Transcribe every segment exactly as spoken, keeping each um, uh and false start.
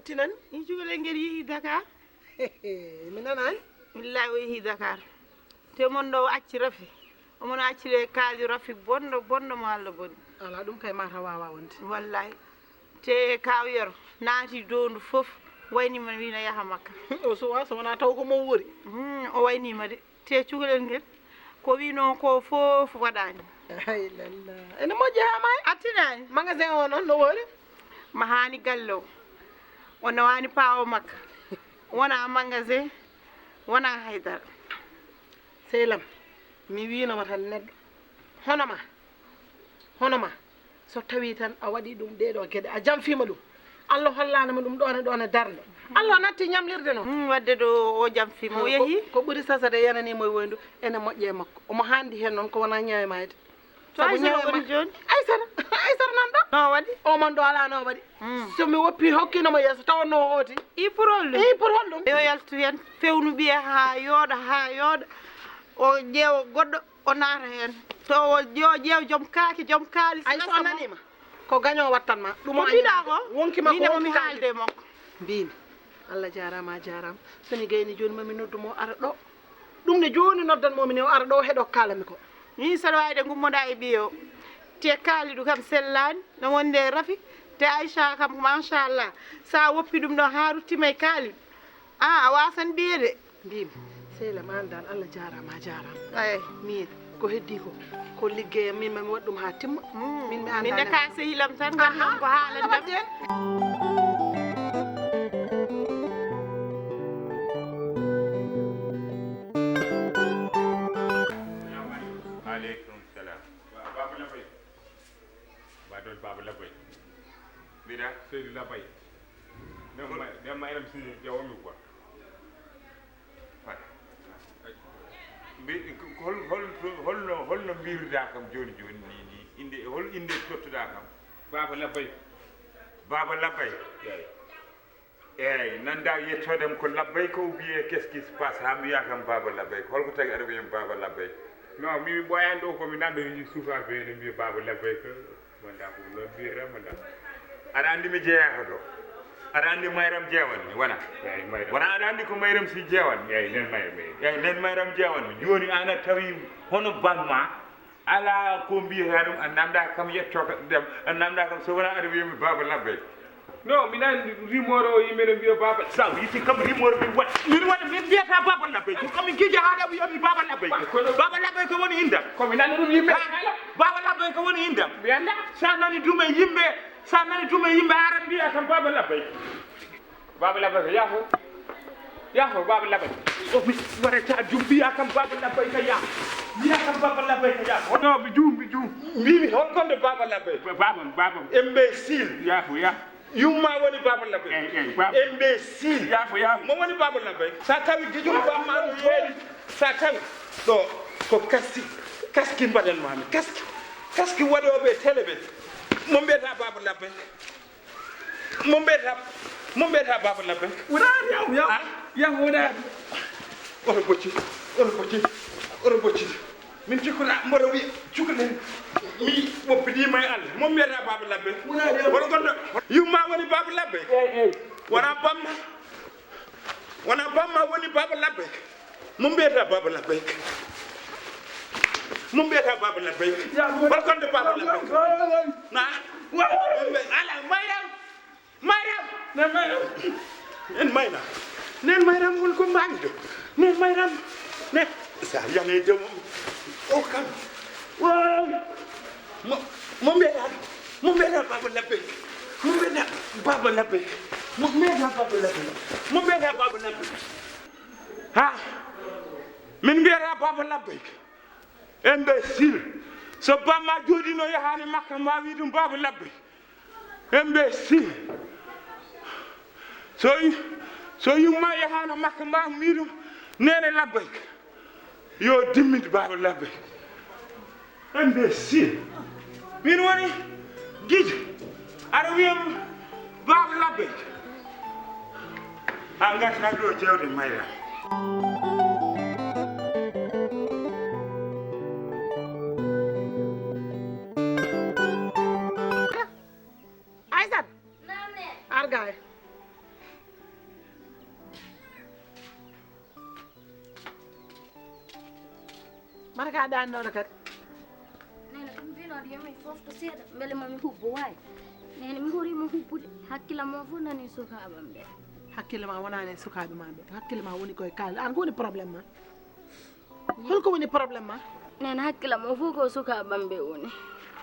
Tinan? Ni cukalel ngel yehi Dakar. Mi nanaani. Billahi o yehi Dakar. Te mon ɗo o acci Rafi. Omo no acci le kaali Rafi bonɗo, bonɗo mo Allah boni. Ala ɗum kay mata wawa wonde. Wallahi. Te kaw Yero naati dondu fof waynima wino yaha Makka. O suwa so wona taw ko mo wori. Hmm, o waynima de. Te cukalel ngel ko wino ko fof waɗani. Ay lalla. Ene moƴƴi ha maayi. Attinani. Magasin o noon no wori? Mahani galle o. O nawani pawo Makka. Wona magasin, wona haydara. Sehlam, mi wiinoma tan neɗɗo hono ma, hono ma, so tawi tan a waɗi ɗum ɗeɗo geɗe, a jamfima ɗum, Allah hollanima ɗum ɗon e ɗon e darde, Allah natti ñamlirde noon. Hmm, wadde ɗo o jamfima, o yeehi. Ko ɓuri sasade, yananimo e woyndu, ene moƴƴe e makko. Omo handi hen noon, ko wona ñawe mayde. To Aysata woni jooni? Aysata, Aysata nan ɗo? No waɗi? O man ɗo ala no waɗi. Hmm. So mi woppi hokkinomo yeeso, tawanno o hooti. I pour hol ɗum? I pour hol ɗum? Yo yaltu hen, fewnu ɓiye ha yooɗa, ha yooɗa. O ƴeewa goɗɗo, o naata hen. To o ƴeew, ƴeew joom kaake, joom kaalis. Ay, so nanimo. Ko gaño wattan ma. Ɗum o mbiɗa ko? Wonki makko, wonki kaake. Haalde makko. Mbimi. Allah jarama, a jarama. So mi gayni joni ma mi noddu mo ara ɗo. Ɗum ne jooni noddanmo mi ne o ara ɗo heɗo kaalami ko. Min saɗa wawi de gummoɗa e ɓiyo. Te kaalidu kam sellani no wonde e Rafi. Te Aïcha kam machallah sa woppi ɗum ɗo ha ruttima e kaalidu. A a wasan ɓiye de. Mbimi sehlam an dal Allah jarama a jarama. Eyi. Min ko heddi ko ko liggeyam min mami waɗ ɗum ha timma. Min mi anda. Min de ka sehilam tan gandon ko haalan dam. Aleykum salam. Baba labay. Ba don baba labay. Mira. Seydi labay. Dem ma dem ma eram si jawmi quoi. Mbi hol hol holno holno mbiruda kam joni joni ni ni inde hol inde tottuda kam? Baba labay. Baba labay. Eyyi. Eyyi, nanda yettoɗem ko labbayka ou bien qu'est-ce qui se passe ha mbiya kam baba labbayka, holko tagi aɗa wiyam baba labbayka? Non, mi ɓoyani ɗo komi nanɗo sukaɓe ene mbiya baba labbayka. Manda ko non mbiyata manda. Aɗa andi mi jeeyaka ɗo? Aɗa andi mayram jeewanmi wona? Eyyi, mayram. Wona aɗa andi ko mayram si jeewanmi? Eyyi, nen mayram. Eyyi, nen mayram jeewanmi. Joni an a tawi hono bamma ala ko mbiyata ɗum, a namda kam yettoka dem, a namda kam so wona aɗa wiyami baba labbayka. Non, mi nani rumeur o yimɓe ne mbiya baba. Sa witi kam rumeur mi waɗ. Min waɗa min mbiyata baba labbayka. Ko min gija haɗa wiyami baba labbayka. Baba labbayka woni indam. Komi nani ɗum yimɓe. Baba labbayka woni indam. Mi anda. Sa nani dume yimɓe, sa nani dume yimɓe aran mbiya kam baba labbayka. Baba labbayka yaho. Yaho baba labbayka. O mi wara ta jum mbiya kam baba labbayka yaho. Mbiya kam baba labbayka yaho. Non, mi juum, mi juum. Mbimi holkonde baba labbayka. Babam, babam. Imbécile. Yaho, yaho. Yumma woni baba labbayka. Eyyi, eyyi, baba. Imbécile. Yaho, yaho. Mo woni baba labbayka? Sa tawi gijum bamma ɗum woni. Sa tawi ɗo ko kaski, kaski mbaɗan mami. Kaski, kaski waɗoɓe télé ɓe. Mo mbiyata baba labbayka? Mo mbiyata, mo mbiyata baba labbayka? Wona yaw, yaw. Ah? Yaw wona. Oto bocci, oto bocci, oto bocci. Min cikkata mboɗo wiya cukalel. Mi woppidima e Allah. Mo mbiyata baba labbayka? Wona yaw. Oto gondo. Yumma woni baba labbayka? Eyyi, eyyi. Wona bamma. Wona bamma woni baba labbayka? Mo mbiyata baba labbayka? Mo mbiyata baba labbayka? Holkonde baba labbayka? Na? Ala mayram. Mayram. Ne mayram. Nen mayram. Nen mayram won ko mbawi do. Nen mayram. Ne sa yane demo. O kam. Wow. Mo, mo mbiyata, mo mbiyata baba labbayka? Mo mbiyata baba labbayka? Mo mbiyata baba labbayka? Mo mbiyata baba labbayka? Ha? Min mbiyata baba labbayka? Imbécile. So bamma jooɗino yahani makka ma wi ɗum baba labbayka? Imbécile. So, so yumma yahano makka ma wi ɗum nene labbayka? Yo dimmit baba labbayka. Imbécile. Min woni gijo. Aɗa wiyam baba labbayka. A garta ɗo jewde mayra. Aysata. Argay. Hara ka ɗaannoɗo kadi. Neene, ɗum mbinoɗo yomi fofto seeɗa mbele mami hubbo wawi. Neene, mi horima hubbude. Hakkillam o fof nani sukaaɓam ɓe. Hakkille ma wonani e sukaaɓe ma ɓe, hakkille ma woni koye kaali. An ko woni probléme ma? Holko woni probléme ma? Neene, hakkillam o fof ko sukaaɓam ɓe woni.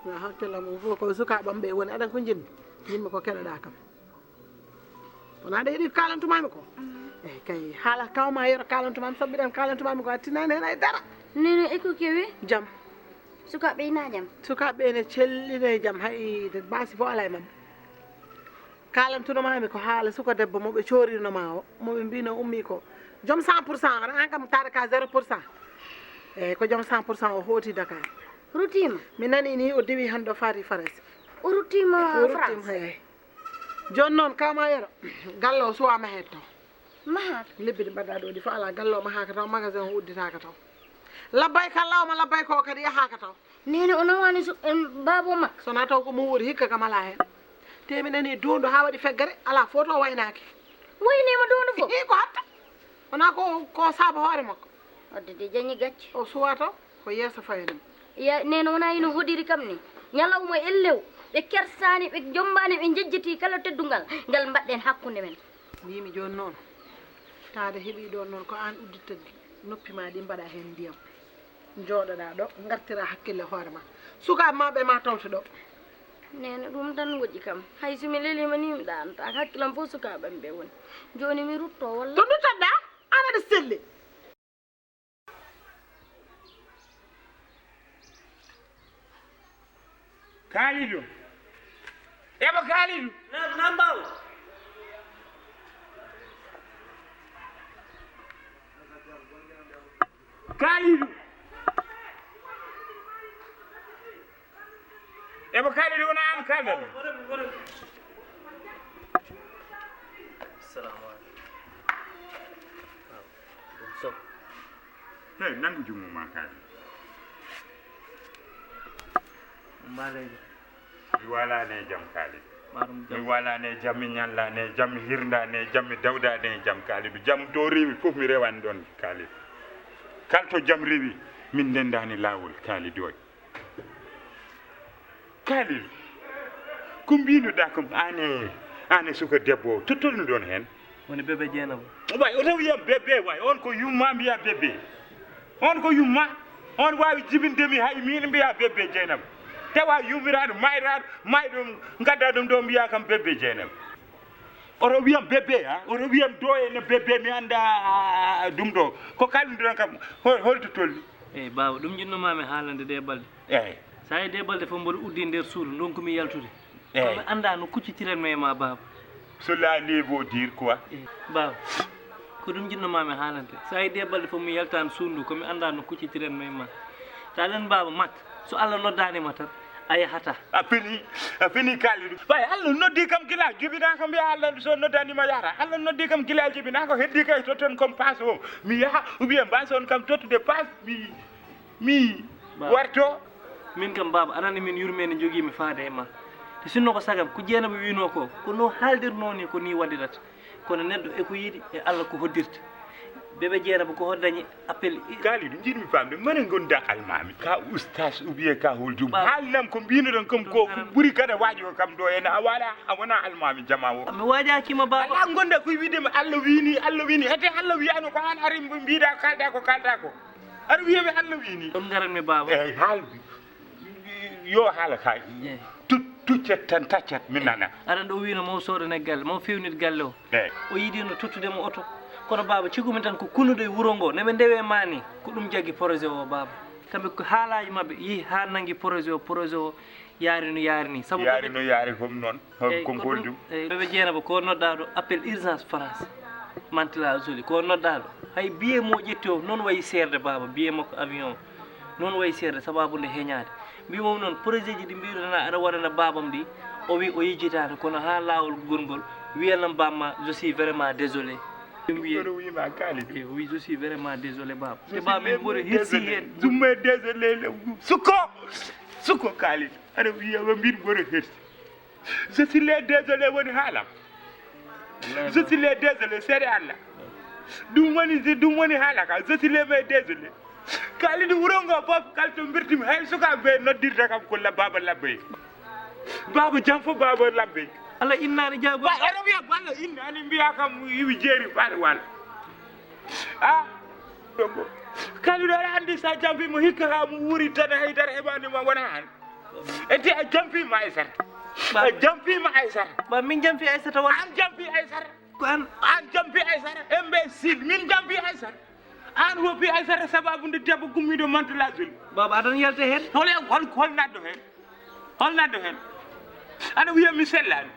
Hakkillam o fof ko sukaaɓam ɓe woni. Aɗan ko jinmi? Jinmi ko keɗoɗa kam. Wona nde yiɗi kalantumami ko? Eyi kay, haala kawma yero kalantumami, sabbiɗan kalantumami ko a tinani hen hay dara. Nene, e ko kewi? Jam. Sukaaɓe ina jam? Sukaaɓe ene cellina e jam, hay basi fof ala e mabɓe. Kalantunomami ko haala suka debbo mo ɓe corinoma o, mo ɓe mbino ummi ko joom cent pour cent, wata an kam taade ka zéro pour cent. Eyi ko joom cent pour cent, o hooti Dakar. Rutima? Mi nani ni o diwi hande o faati Farayse. O ruttima France? Joni noon kama yero, galle o suwa maheede taw. Mahaka? Lebbi ɗi mbaɗɗa ɗo ɗi fof ala, galle o mahaka taw, magasin o udditaka taw. Labbayka Allahumma labbayka o kadi yahaka taw. Nene o nawani so en baabo makko? Sona taw ko mo wuuri hikka kam ala hen. Te mi nani dundu ha waɗi feggere, ala foto o waynaki. Waynima dundu fof? Hi ko hatta. Wona ko ko saabu hoore makko. Wadde de jañi gacce. O suwa taw. Ko yeeso fayanimo. Ya nene wona ino hoɗiri kam ni. Ñalawma ellew ɓe kersani ɓe jombani ɓe jejjiti kala teddungal ngal mbaɗɗen hakkunde men. Mbimi joni noon taade heeɓi ɗon noon ko an udditta noppi ma ɗi mbaɗa hen ndiyam jooɗoɗa ɗo gartira hakkille hoore ma. Sukaɓe ma ɓe ma tawte ɗo. Nene ɗum tan moƴƴi kam hay somi lelima ni mi ɗanataka hakkillam fof sukaɓam ɓe woni joni mi rutto walla. To duttoɗa an aɗa selli. Kaalidu. Ebo Kaalidu. Naam, naam, baawo. Kaalidu. Ebo Kaalidu, wona aan kaaldan. Assalamu aleykum. Ɗum soh. Hey, nanngu junngo maa kaali. Mbaɗa e jam. Mi walaani e jam kaali. Mbaɗum jam. Mi walaani e jam, mi ñallaani e jam, mi hirndaani e jam, mi dawdaani e jam kaali. Jam to rewi fof mi rewani ɗoon kaali. Kala to jam rewi min ndenndaani laawol kaali doy. Kaalil, ko mbiinuɗaa kam aan e aan e suka debbo o, tottoɗum ɗoon heen? Woni bébé Dieynaba. Way, oto wiyam bébé, way, on ko yumma mbiyaa bébé. On ko yumma, on waawi jibinde mi hay miin mbiyaa bébé Dieynaba. Tawa yummiraaɗo, mayraaɗo, mayɗo, ngaddaa ɗum ɗo mbiyaa kam bébé Dieynaba. Oto wiyam bébé, ha? Oto wiyam do ene bébé, mi anndaa ɗum ɗo. Ko kaalduɗon kam, hol, holto tolni? Eyi, baaba, ɗum njiɗnoma mi haalande ɗe balɗe. Eyi. So a yii ɗe balɗe fof mboɗo uddii nder suudu, ndonkumi yaltude. Eyi. Ko mi anndaa no kuccitiranmi e ma, baaba. Cela ne veut dire quoi? Eyi, baaba, ko ɗum njiɗnoma mi haalande. So a yii ɗe balɗe fof mi yaltaani suudu ndu, ko mi anndaa no kuccitiranmi e ma. Talen baaba, mak, so Allah noddaani ma tan, a yahataa. A fini, a fini Kalidou. Ɓay Allah noddi kam gila jibinaa ko mbiya Allah so noddaani ma yahata. Allah noddi kam gila jibinaa ko heddi kay to ton comme passe o. Mi yaha ou bien mbasa on kam tottude passe mi mi warto. Min kam baaba aɗa anndi min yurmeende njogiimi faade e ma. Te sinno ko sagam ko Jeenaba wiinoo ko, ko no haaldirnoo ni ko ni waɗirata. Kono neɗɗo e ko yiɗi e Allah ko hoddirta. Bébé Dieynaba ko ho dañi appel. Kalidou, njiɗmi famde mane ngonda almaami ka oustas ou bien ka holjum? Haalnam ko mbinoɗon kam ko ɓuri kada waajo kam ɗo ene a wala a wona almaami jama o. Mi waajaki ma baaba. Ala ngonda koye wiide mi Allah wiini, Allah wiini. Ete Allah wiyano ko an ari mbiɗa kalda ko kalda ko. Aɗa wiya mi Allah wiini. Ɗum ngaranmi baaba. Eyi haal yo haala ka. Eyi. Tut tuccet tan taccat mi nana. Aɗa ɗo wino mo soodane galle mo fewnit galle o. Eyi. O yiɗino tottude mo oto. Kono baaba cigumi tan ko kunuɗo e wuro ngo ne ɓe ndewe mani ko ɗum jaggi projet o baaba. Kamɓe ko haalaji maɓɓe yehi ha nangi projet o projet o yaari no yaari ni sabu yaari no yaari fof noon. Eyi, ko ɗum, eyi, ɓe Dieynaba ko noddaɗo appel urgence France. Mantes-la-Jolie ko noddaɗo. Hay billet mo ƴetti o noon wayi seerde baaba, billet makko avion o noon wayi seerde sababu nde heñaade. Mbimomi noon projet ji ɗi mbiɗo nana aɗa waɗana babam ɗi. O wi o yejjitani kono ha lawol gongol wiyanam bamma je suis vraiment désolé. Ɗum wima Kalidou. Wi je suis vraiment désolé baba. Te baba min ɓuri hirsi hen. Ɗum désolé. Sukko. Sukko Kalidou. Aɗa wiya ɓe mbiɗo ɓuri hirsi. Je suis le désolé woni haalam. Je suis le désolé seede Allah. Ɗum woni ɗum woni haala ka je suis le mais désolé. Kalidu, wuro ngo fof kala to mbirtimi, hay sukaaɓe ɓe noddirta kam ko la-, Baaba Labbe. Baaba Jam fof Baaba Labbe. Allah innaani jaago. Ba-, oɗo wiya Balla innaani, mbiya kam iwi jeeri faade wala. Ah, ɗo ngo. Kalidu, aɗa anndi so a jamfiima hikka haa mo wuuri tan, haydara heɓaani ma wona aan. Ete a jamfiima Aysata. Ba- A jamfiima Aysata. Ba min jamfi Aysata wala? Aan jamfi Aysata. Ko aan? Aan jampi Aysata, imbécile, min jampi Aysata. Aan woppi Aysata sababu nde debbo gummiiɗo Mantes-la-Jolie. Baaba, aɗa yalta heen? Hol, hol, hol naatɗo heen? Hol naatɗo heen? Aɗa wiya mi sellaani.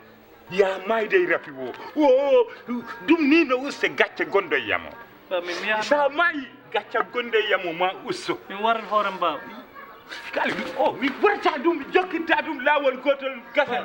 Ya maayde e rafi o. O, ɗum ni no usta gacce gonɗo e yam o. Ba, mi, mi, Sa maayi, gacce gonɗo e yam o ma usto. Mi waran hoore am, baaba. Kala mi, o, mi wurta ɗum, mi jokkitta ɗum laawol gootol gasal.